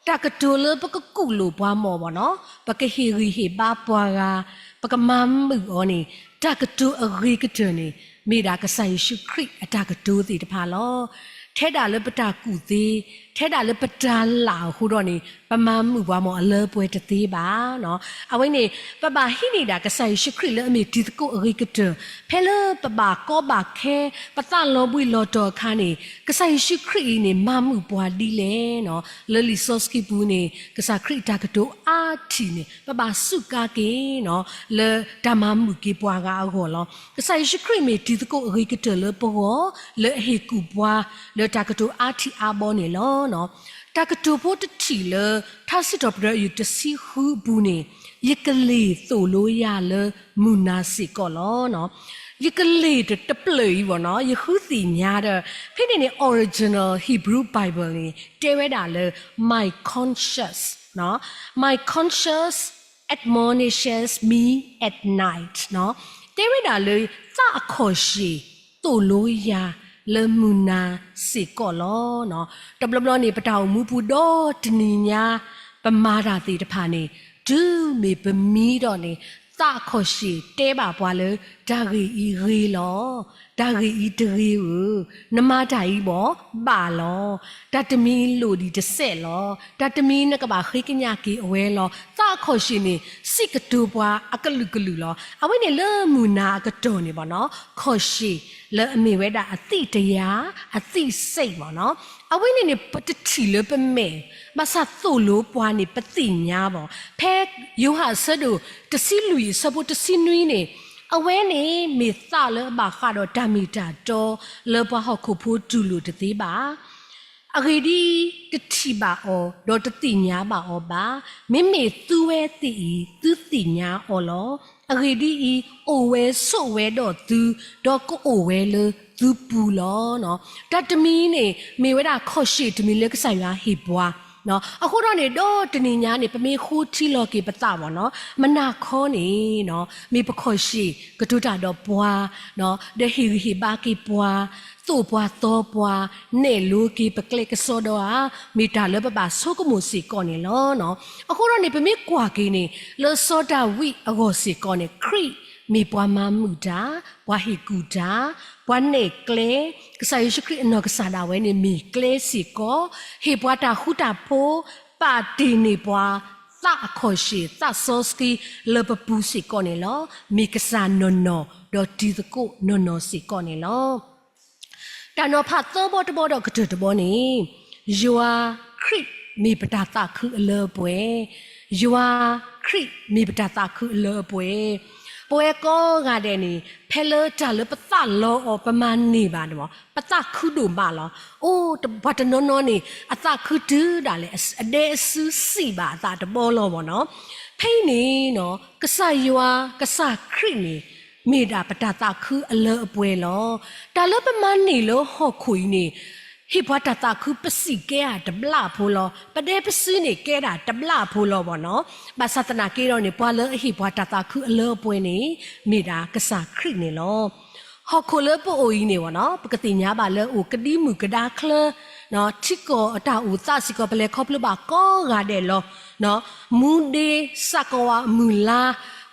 တၢ်ကတိၤလၢပကကူၣ်လိာ်ပှၤမီၢ်ဘၣ်နီၤ ပကဟ့ၣ်ဂံၢ်ဟ့ၣ်ဘါပှၤဂၤ ပကမၤမုာ်အီၤန့ၣ် တၢ်ကတိၤအဂ့ၤကတၢၢ်န့ၣ် မ့ၢ်ဒၣ်ကစၢ်ယ့ၣ်ၡူးခရံာ်အတၢ်ကတိၤသ့ၣ်တဖၣ်လီၤ. ထဲဒၣ်လၢပတၢ်ကူၣ်သ့, ထဲဒၣ်လၢပတၢ်လၢ်အဃိဒီးန့ၣ် ပမၤမုာ်ပှၤမီၢ်အလၢပှဲၤတသ့ဘၣ်နီၤ. အဝဲန့ၣ် ပဘၣ်ဟံးန့ၢ်ဒၣ်ကစၢ်ယ့ၣ်ၡူးခရံာ်လၢအမ့ၢ်တံၤသကိးအဂ့ၤကတၢၢ် ဖဲလၢပဘၣ်ကီဘၣ်ခဲ ပသးလီၤဘှံးလီၤတီၤအခါန့ၣ် ကစၢ်ယ့ၣ်ၡူးခရံာ်အံၤန့ၣ် မၤမုာ်ပှၤဒ်လဲၣ်နီၤ. လၢလံာ်စီဆှံပူၤန့ၣ် ကစၢ်ခရံာ်အတၢ်ကတိၤအါထံၣ်န့ၣ် ပဘၣ်စူးကါက့ၤနီၤ လၢတၢ်မၤမုာ်က့ၤပှၤဂၤအဂီၢ်လီၤ. ကစၢ်ယ့ၣ်ၡူးခရံာ်မ့ၢ်တံၤသကိးအဂ့ၤကတၢၢ်လၢပဂီၢ် လၢအဟ့ၣ်ကူၣ်ပှၤ လၢတၢ်ကတိၤအါထံၣ်အါဘီန့ၣ်လီၤ. တၢ်ကတိၤဖိတထံၣ်လၢ ထါစံးထီၣ်ပတြၢၤအယုၢ်တဆံဃုအပူၤန့ၣ် ယကလ့ၢ်သိၣ်လိယၤလၢမုၢ်နၤစ့ၢ်ကီးလီၤ. ယကလ့ၢ်တပျၢၢ်အံၤဘၣ်နီၤ ယဃုသ့ၣ်ညါဒီး ဖဲန့ၣ်န့ၣ် original Hebrew Bible န့ၣ် တဲဝဲဒၣ်လၢ my conscience, my conscience admonishes me at night နီၤ. တဲဝဲဒၣ်လၢ သးအခီၣ်ရှ့ၣ်သိၣ်လိယၤလၢမုၢ်နၤစ့ၢ်ကီးလီၤ. တဘျီဘျီန့ၣ် ပတၢ်အိၣ်မူပူၤဒီတနံၤညါ ပမၤတၢ်သ့ၣ်တဖၣ်န့ၣ် တုၤမ့ၢ်ပမံဒီးန့ၣ် သးအခီၣ်ရှ့ၣ်တဲဘၣ်ပှၤလၢ တၢ်ဂ့ၢ်အံၤဂ့ၤလီၤ, တၢ်ဂ့ၢ်အံၤတဂ့ၤဧၢ, နမၤတၢ်အံၤဘၣ် ဘၣ်လီၤ, တၢ်တမံၤလိၣ်ဒံးတစဲးလီၤ, တၢ်တမံၤနကဘၣ်ဃ့ကညးက့ၤအဝဲလီၤ. သးအခီၣ်ရှ့ၣ်န့ၣ် စံးကတိၤပှၤအကလုာ်ကလုာ်လီၤ. အဝဲန့ၣ်လၢမုၢ်နၤအကတီၢ်န့ၣ်ဘၣ်နီၤ ခီၣ်ရှ့ၣ်လၢအမ့ၢ်ဝဲဒၣ်အသံၣ်တယၢ် အသံၣ်စ့ၣ်ဘၣ်နီၤ. အဝဲန့ၣ်န့ၣ် ပတထံၣ်လၢပမဲာ်, ဘၣ်ဆၣ်သိၣ်လိပှၤန့ၣ် ပသ့ၣ်ညါဘၣ်. ဖဲယိၤဟၣ်အဆၢဒိၣ်တဆံလွံၢ်အဆၢဖိတဆံနွံန့ၣ် အဝဲန့ၣ်မ့ၢ်သးလၢအဘၣ်ဃးဒီးတၢ်မ့ၢ်တၢ်တီ လၢပှၤဟီၣ်ခိၣ်ဖိတူၢ်လိာ်တသ့ဘၣ်. အဂ့ၢ်ဒ်အံၤ, တထံၣ်ဘၣ်အီၤ ဒီးတသ့ၣ်ညါဘၣ်အီၤဘၣ်. မ့မ့ၢ်သုဝဲသ့ၣ်အံၤ သုသ့ၣ်ညါအီၤလီၤ. အဂ့ၢ်ဒ်အံၤ, အိၣ်ဝဲဆိးဝဲဒီးသု, ဒီးကအိၣ်ဝဲလၢသုပူၤလီၤ. တၢ်တမံၤန့ၣ် မ့ၢ်ဝဲဒၣ်ခီၣ်ရှ့ၣ်တမံၤလၢကစၢ်ယွၤဟ့ၣ်ပှၤ အဃိဒီးန့ၣ် ဒီတနံၤညါန့ၣ် ပမ့ၢ်ဃိထံလီၤက့ၤပသးဘၣ်နီၤ မုၢ်နၤခီန့ၣ် မ့ၢ်ပခီၣ်ရှ့ၣ်ကတိၤတၢ်ဒီးပှၤ ဒီးဟ့ၣ်ဂံၢ်ဟ့ၣ်ဘါက့ၤပှၤ, သိၣ်ပှၤသီပှၤ, နဲၣ်လိက့ၤပကျဲကစီဒီဧါ, မ့ၢ်တၢ်လၢပဘၣ်ဆိကမိၣ်စ့ၢ်ကီးန့ၣ်လီၤ. အဃိဒီးန့ၣ် ပမ့ၢ်ကွၢ်က့ၤန့ၣ် လၢစီၤဒၤဝံးအဂီၢ်စ့ၢ်ကီးန့ၣ် ခရံာ်မ့ၢ်ပှၤမၤမုာ်တၢ်, ပှၤဟ့ၣ်ကူၣ်တၢ်, ပှၤနဲၣ်ကျဲ, ကစၢ်ယ့ၣ်ၡူးခရံာ်အနီၢ်ကစၢ်ဒၣ်ဝဲန့ၣ်မ့ၢ်ကျဲစ့ၢ်ကီး, ဟ့ၣ်ပှၤတၢ်ဃူတၢ်ဖိး, ပာ်တ့ၢ်န့ၢ်ပှၤ သးအခီၣ်ရှ့ၣ် သးစီဆှံလၢပပူၤစ့ၢ်ကီးန့ၣ်လီၤ. မ့ၢ်ကစၢ်နီၢ်နီၢ် ဒီးတံၤသကိးနီၢ်နီၢ်စ့ၢ်ကီးန့ၣ်လီၤ. တၢ်နီၤဖးသၢဘီတဘီဒီးကတၢၢ်တဘီန့ၣ် ယွၤခရံာ်မ့ၢ်ပတၢ်သးခုအလၢအပှဲၤ, ယွၤခရံာ်မ့ၢ်ပတၢ်သးခုအလၢအပှဲၤ. ပဝဲကိးဂၤဒဲးန့ၣ် ဖဲလၢတၢ်လၢပသးလီအီၤ ပမၤန့ၢ်ဘၣ်န့ၣ် ပသးခုဒိၣ်မးလီၤ. အိၣ် ပှၤတနီၤနီၤန့ၣ် အသးခုတုၤဒၣ်လဲာ် အဒဲအစုစံးဘၣ်အသးတဘီလီၤဘၣ်နီၤ. ဖဲအံၤန့ၣ် ကစၢ်ယွၤ ကစၢ်ခရံာ်န့ၣ် မ့ၢ်ဒၣ်ပတၢ်သးခုအလၢအပှဲၤလီၤ. တၢ်လၢပမၤန့ၢ်လၢဟီၣ်ခိၣ်အံၤန့ၣ် ဟ့ၣ်ပှၤတၢ်သးခု ပစံးကဲဒၣ်တဘျၣ်ဖိလီၤ. ပဒဲပစုန့ၣ်ကဲဒၣ်တဘျၣ်ဖိလီၤဘၣ်နီၤ. ဘၣ်ဆၣ်သနာ်က့ဒီးန့ၣ် ပှၤလၢအဟ့ၣ်ပှၤတၢ်သးခုအလၢအပှဲၤန့ၣ် မ့ၢ်ဒၣ်ကစၢ်ခရံာ်န့ၣ်လီၤ. ဟီၣ်ခိၣ်လၢပအိၣ်အံၤန့ၣ်ဘၣ်နီၤ ပကသ့ၣ်ညါဘၣ်လၢအိၣ်ကဒံမုၣ်ကဒါချၢ ထံကီၢ်အတၢ်အိၣ်သးစ့ၢ်ကီး ပလဲၤခီဖျိဘၣ်ကိးဂၤဒဲးလီၤ. မူဒ့ စးကဝး မုၢ်လါ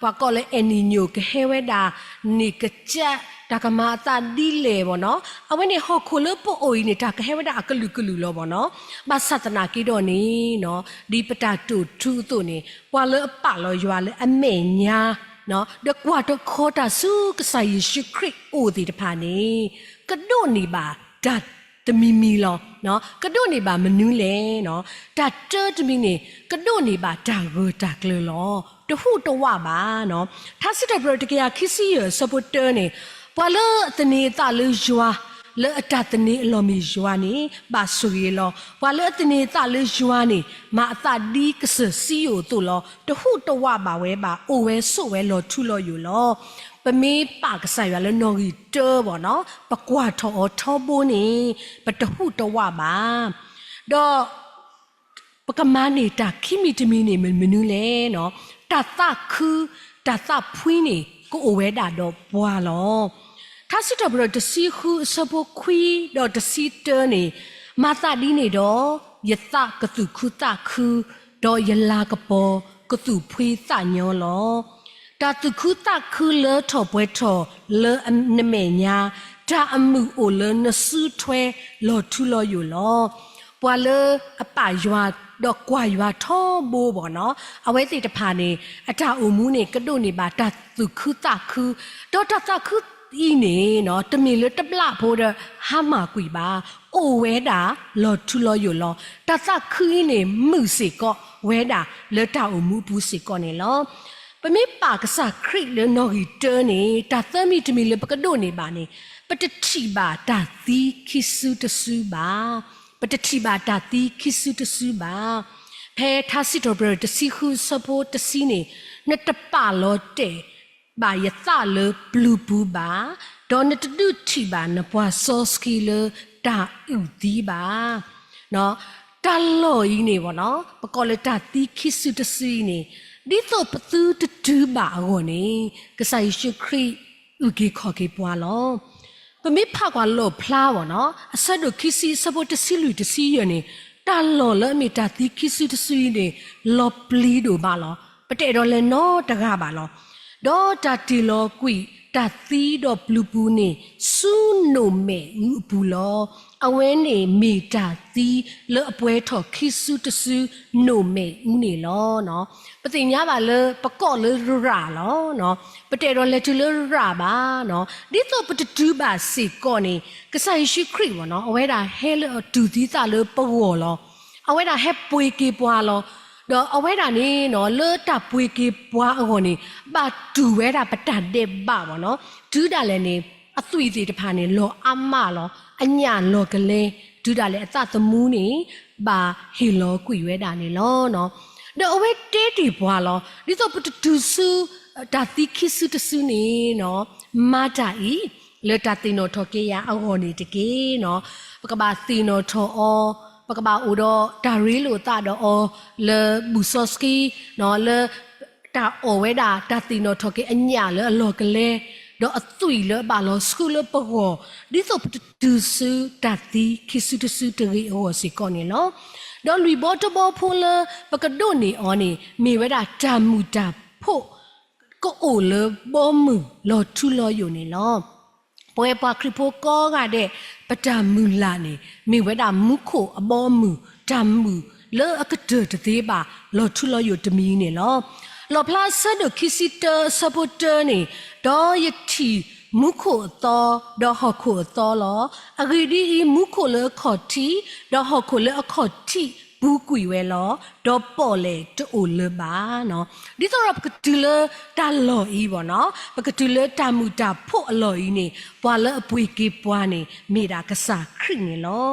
ပှၤကိးလၢ El Niño ကဟဲဝဲဒၣ်န့ၣ် ကစၢ်တၢ်ကမၤအသးဒ်လဲၣ်ဘၣ်နီၤ. အဝဲန့ၣ်ဟီၣ်ခိၣ်လၢပအိၣ်အံၤန့ၣ် တၢ်ကဟဲဝဲဒၣ်အကလုာ်ကလုာ်လီၤဘၣ်နီၤ. ဘၣ်ဆၣ်သနာ်က့ဒီးန့ၣ်နီၤ ဒ်ပတၢ်တိာ်ထူအသိးန့ၣ် ပှၤလၢအပာ်လီၤယွၤလၢအမဲာ်ညါ ဒီးကွၢ်တခီတၢ်ဆူကစၢ်ယ့ၣ်ၡူးခရံာ်အအိၣ်သ့ၣ်တဖၣ်န့ၣ် ကဒိးန့ၢ်ဘၣ်တၢ်တမံၤမံၤလီၤ. ကဒိးန့ၢ်ဘၣ်မနုၤလဲၣ်နီၤ. တၢ်တၢတမံၤန့ၣ် ကဒိးန့ၢ်ဘၣ်တၢ်ဂၢၢ်တၢ်ကျၢၤလီၤ. တဟူးတဝးဘၣ်နီၤ. ထါစံးထီၣ်ပတြၢၤတကယၤခံဆံယဲၢ်အဆၢဖိတၢန့ၣ် ပှၤလၢအသန့ၤအသးလၢယွၤ, လၢအတၢ်သန့ၤအလီၢ်မ့ၢ်ယွၤန့ၣ် ဘၣ်ဆိၣ်ဂ့ၤလီၤ. ပှၤလၢအသန့ၤအသးလၢယွၤန့ၣ် မၤအသးဒ်ကစၢၢ်စံယိၣ်အသိးလီၤ. တဟူးတဝးဘၣ်ဝဲဘၣ်, အိၣ်ဝဲဆိးဝဲလီၤထူလီၤယိာ်လီၤ. ပမ့ၢ်ပာ်ကစၢ်ယွၤလၢနီၣ်ဂံၢ်တၢဘၣ်နီၤ, ပကွၢ်ထီၣ်အီၤထီဘိန့ၣ် ပတဟူးတဝးဘၣ်. ဒီး ပကမၤန့ၢ်တၢ်ခံမံၤတမံၤန့ၣ် မနုၤလဲၣ်နီၤ, တၢ်သးခု တၢ်သးဖှံန့ၣ် ကအိၣ်ဝဲဒၣ်ဒီးပှၤလီၤ. ထါစံးထီၣ်ပတြၢၤတဆံဃုအဆၢဖိခွံဒီးတဆံတၢန့ၣ်, မၤသးဒ်န့ၣ်ဒီး ယသးကသူၣ်ခုသးခု, ဒီးယလၤကပီၤကသူၣ်ဖှံသးညီလီၤ. တၢ်သူၣ်ခုသးခုလၢထီၣ်ပှဲၤထီၣ်လၢနမဲာ်ညါ, တၢ်အမုာ်အိၣ်လၢနစုထွဲလီၤထူလီၤယိာ်လီၤ. ပှၤလၢအပာ်ယွၤဒီးကွၢ်ယွၤထီဘိဘၣ်နီၤ, အဝဲသ့ၣ်တဖၣ်န့ၣ် အတၢ်အိၣ်မူန့ၣ် ကဒိးန့ၢ်ဘၣ်တၢ်သူၣ်ခုသးခု, ဒီးတၢ်သးခုအံၤန့ၣ်နီၤ တမ့ၢ်လၢတဘျီဖိဒီးဟါမၢ်ကွံာ်ဘၣ်, အိၣ်ဝဲဒၣ်လီၤထူလီၤယိာ်လီၤ. တၢ်သးခုအံၤန့ၣ် မုာ်စ့ၢ်ကီးဝဲဒၣ်လၢတၢ်အိၣ်မူအပူၤစ့ၢ်ကီးန့ၣ်လီၤ. ပမ့ၢ်ပာ်ကစၢ်ခရံာ်လၢနီၣ်ဂံၢ်တၢန့ၣ် တၢ်သၢမံၤတမံၤလၢပကဒိးန့ၢ်ဘၣ်န့ၣ်, ပတထံၣ်ဘၣ်တၢ်သံခံစုတစုဘၣ်. ပတထံၣ်ဘၣ်တၢ်သံခံစုတစုဘၣ်. ဖဲထါစံးထီၣ်ပတြၢၤတဆံဃုအဆၢဖိတဆံန့ၣ်, နတပာ်လီၤတဲာ်ဘၣ်ယသးလၢပျုၤပူၤဘၣ်, ဒီးနတဒုးထံၣ်ဘၣ်နပှၤစီဆှံလၢတၢ်အုၣ်သံဘၣ်. တၢ်လီၢ်အံၤန့ၣ်ဘၣ်နီၤ, ပကိးလၢတၢ်သံခံစုတစုအံၤန့ၣ်, ဒ်သိးပသုတတုၤဘၣ်အဂီၢ်န့ၣ်, ကစၢ်ယ့ၣ်ၡူးခရံာ်အုၣ်က့ၤခီၣ်က့ၤပှၤလီၤ. ပမ့ၢ်ဖးကွၢ်လီၣ်ဖျါဘၣ်နီၤ, အဆၢဒိၣ်ခံဆံအဆၢဖိတဆံလွံၢ်တဆံယဲၢ်န့ၣ်, တၢ်လီၢ်လၢအမ့ၢ်တၢ်သံခံစုတစုအံၤန့ၣ် လီၤပျံၤဒိၣ်မးလီၤ. ပတအဲၣ်ဒိးလဲၤနီတဂၤဘၣ်လီၤ. ဒီးတၢ်တ့ၢ်လီၤကွံာ်တၢ်သံဒီးပျုၤပူၤန့ၣ် ဆူနိၣ်မဲာ်အူအပူၤလီၤ. အဝဲန့ၣ်မ့ၢ်တၢ်သံလၢအပှဲၤထီၣ်ခံစုတစု နိၣ်မဲာ်အူန့ၣ်လီၤ. ပသ့ၣ်ညါဘၣ်လၢပကိးလၢရရၣ်လီၤ. ပတအဲၣ်ဒိးလဲၤတုၤလၢရရၣ်ဘၣ်. ဒ်သိးပတတုၤဘၣ်စ့ၢ်ကီးန့ၣ်, ကစၢ်ယ့ၣ်ၡူးခရံာ်ဘၣ်နီၤ, အဝဲဒၣ်ဟဲလၢအတူၢ်သံသးလၢပဂီၢ်လီၤ. အဝဲဒၣ်ဟဲပှ့ၤက့ၤပှၤလီၤ. ဒီးအဝဲဒၣ်န့ၣ်နီၤ, လၢတၢ်ပှ့ၤက့ၤပှၤအဂီၢ်န့ၣ်, ဘၣ်တူၢ်ဝဲဒၣ်ပတၢ်ဒဲးဘးဘၣ်နီၤ. တုၤဒၣ်လဲာ်န့ၣ်, အသွံၣ်သ့ၣ်တဖၣ်န့ၣ် လီၤအါမးလီၤ. အညၣ်လီၤကလဲ, တုၤဒၣ်လဲာ်အသးသမူန့ၣ် ဘၣ်ဟ့ၣ်လီၤကွံာ်ဝဲဒၣ်န့ၣ်လီၤ. ဒီးအဝဲတဲတ့ၢ်ပှၤလီၤ. ဒ်သိးပတတုၤဆူ တၢ်သံခံစုတစုန့ၣ်နီၤ, မၤတၢ်အံၤ လၢတၢ်သ့ၣ်နီၣ်ထီၣ်က့ၤယၤအဂီၢ်န့ၣ်တက့ၢ်နီၤ. ပကဘၣ်သ့ၣ်နီၣ်ထီၣ်အီၤ, ပကဘၣ်အိၣ်ဒီးတၢ်ရ့လိာ်သးဒီးအီၤ လၢဘူၣ်စီဆှံ, လၢတၢ်အီၣ်ဝဲဒၣ်တၢ်သ့ၣ်နီၣ်ထီၣ်က့ၤအညၣ်လၢအလီၤကလဲ, ဒီးအသွံၣ်လၢအဘၣ်လီၤဆှုလၢပဂီၢ်, ဒ်သိးပတတုၤဆူတၢ်သံခံစုတစုတဂ့ၤအဂီၢ်စ့ၢ်ကီးန့ၣ်လီၤ. ဒီးလွံၢ်ဘီတဘီဖိလၢပကဒိးန့ၢ်အီၤန့ၣ် မ့ၢ်ဝဲဒၣ်တၢ်မုာ်တၢ်ဖှိၣ် ကအိၣ်လၢဘီမုၢ်လီၤထူလီၤယိာ်န့ၣ်လီၤ. ပဝဲပှၤခရံာ်ဖိကိးဂၤဒဲး ပတၢ်မုၢ်လၢ်န့ၣ် မ့ၢ်ဝဲဒၣ်မူခိၣ်အဘီအမုၢ် တၢ်မုာ်လၢအကတၢၢ်တသ့ဘၣ် လီၤထူလီၤယိာ်တမံၤန့ၣ်လီၤ. လီၣ်ဖျါအဆၢဒိၣ်ခံဆံတၢအဆၢဖိတၢန့ၣ်, ဒီးယထံၣ်မူခိၣ်အသီ, ဒီးဟီၣ်ခိၣ်အသီလီၤ. အဂ့ၢ်ဒ်အံၤ, မူခိၣ်လၢအခီၣ်ထံး, ဒီးဟီၣ်ခိၣ်လၢအခီၣ်ထံးပူၤကွံာ်ဝဲလီၤ. ဒီးပီၣ်လဲၣ်တအိၣ်လၢၤဘၣ်. ဒ်သိးဒီးပကတုၤလၢတၢ်လီၢ်အံၤဘၣ်နီၤ, ပကတုၤလၢတၢ်မုာ်တၢ်ဖှိၣ်အလီၢ်အံၤန့ၣ်, ပှၤလၢအပှ့ၤက့ၤပှၤန့ၣ် မ့ၢ်ဒၣ်ကစၢ်ခရံာ်န့ၣ်လီၤ.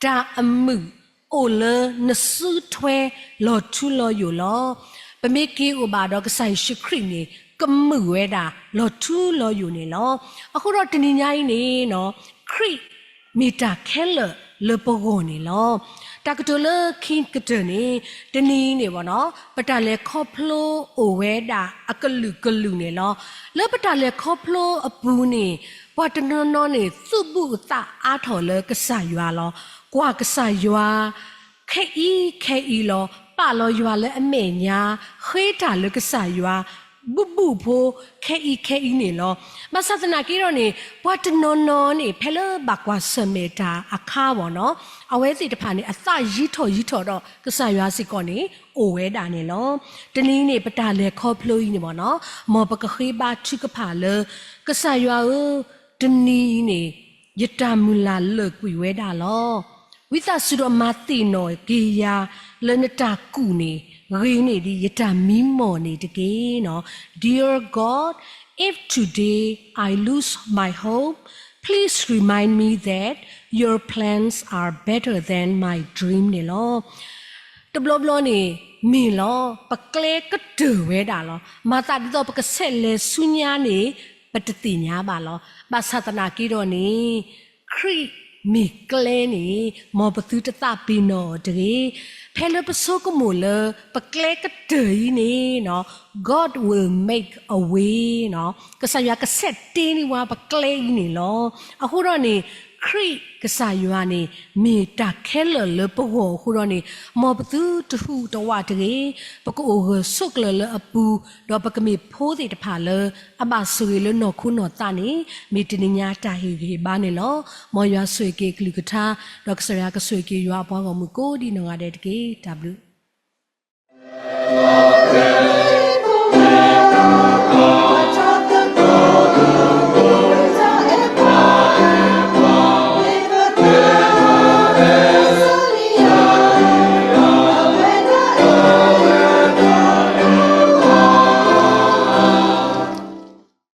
တၢ်အမုာ်အိၣ်လၢနစုထွဲလီၤထူလီၤယိာ်လီၤ. ပမ့ၢ်က့ၤအိၣ်ဘၣ်ဒီးကစၢ်ယ့ၣ်ၡူးခရံာ်န့ၣ် ကမုာ်ဝဲဒၣ်လီၤထူလီၤယိာ်န့ၣ်လီၤ. အဃိဒီးတနံၤညါအံၤန့ၣ်နီၤ, ခရံာ်မ့ၢ်တၢ်ခဲလၢာ်လၢပဂီၢ်န့ၣ်လီၤ. တၢ်ကတိၤလၢခံကတၢၢ်န့ၣ်, တနံၤအံၤန့ၣ်ဘၣ်နီၤ, ပတၢ်လဲၤခီဖျိအိၣ်ဝဲဒၣ်အကလုာ်ကလုာ်န့ၣ်လီၤ. လၢပတၢ်လဲၤခီဖျိအပူၤန့ၣ်, ပှၤတနီၤနီၤန့ၣ် သုးဘူးအသးအါထီၣ်လၢကစၢ်ယွၤလီၤ. ကွၢ်ကစၢ်ယွၤ ခဲအံၤခဲအံၤလီၤ. ပာ်လီၤယွၤလၢအမဲာ်ညါ, ဃ့တၢ်လၢကစၢ်ယွၤ, ဘူးဘူးဖိ ခဲအံၤခဲအံၤန့ၣ်လီၤ. ဘၣ်ဆၣ်သနာ်က့ဒီးန့ၣ် ပှၤတနီၤနီၤန့ၣ် ဖဲလၢဘၣ်ကွၢ်ဆၢၣ်မဲာ်တၢ်အခါဘၣ်နီၤ, အဝဲသ့ၣ်တဖၣ်န့ၣ် အသးယံာ်ထီၣ်ယံာ်ထီၣ်ဒီး ကစၢ်ယွၤစ့ၢ်ကီးန့ၣ် အိၣ်ဝဲဒၣ်န့ၣ်လီၤ. တနံၤအံၤန့ၣ် ပတၢ်လဲၤခီဖျိအံၤန့ၣ်ဘၣ်နီၤ, မ်ပကဃ့ဘါထုကဖၣ်လၢ ကစၢ်ယွၤဧၢ, တနံၤအံၤန့ၣ် ယတၢ်မုၢ်လၢ်လၢာ်ကွံာ်ဝဲဒၣ်လီၤ. ဝံသးစူၤဒီးမၤသ့ၣ်နီၣ်က့ၤယၤလၢနတၢ်ကူၣ်န့ၣ် ဂ့ၤန့ၢ်ဒံးယတၢ်မံမီၢ်န့ၣ်တက့ၢ်. Dear God, if today I lose my hope, please remind me that your plans are better than my dream န့ၣ်လီၤ. တဘျီဘျီန့ၣ် မ့ၢ်လီၤ ပကျဲကတၢၢ်ဝဲဒၣ်လီၤ. မၤသးဒ်သိးပကဆဲးလဲၤဆူညါန့ၣ် ပတသ့ၣ်ညါဘၣ်လီၤ. ဘၣ်ဆၣ်သနာ်က့ဒီးန့ၣ် ခရံာ်မ့ၢ်ကျဲန့ၣ် မ်ပသုတသးပ့ၤနီၣ်အီၤတဂ့ၤ. ဖဲလၢပဆိကမိၣ်လၢ ပကျဲကတၢၢ်အံၤန့ၣ် God will make a way ကစၢ်ယွၤကဆဲးတ့န့ၢ်ဝဲပကျဲအံၤန့ၣ်လီၤ. အဃိဒီးန့ၣ် ခရံာ်ကစၢ်ယွၤန့ၣ် မ့ၢ်တၢ်ခဲလၢာ်လၢပဂီၢ်အဃိဒီးန့ၣ် မ်ပသုတဟူးတဝးတဂ့ၤ. ပကအိၣ်ဂၢၢ်ဆိးကျၢၤလၢအပူၤ, ဒီးပကမ့ၢ်ဖိသ့ၣ်တဖၣ်လၢ အဘၣ်ဆိၣ်ဂ့ၤလၢနီၢ်ခိနီၢ်သးန့ၣ် မ့ၢ်တနံၤညါတၢ်ဟ့ၣ်ဂံၢ်ဟ့ၣ်ဘါန့ၣ်လီၤ. မ်ယွၤဆိၣ်ဂ့ၤက့ၤအကလုၢ်ကထါ, ဒီးကစၢ်ယွၤကဆိၣ်ဂ့ၤက့ၤယွၤအပှၤဂီၢ်မုၢ်ကိးဒံနီၢ်ဂၤဒဲးတက့ၢ်. တၢ်ဘျုး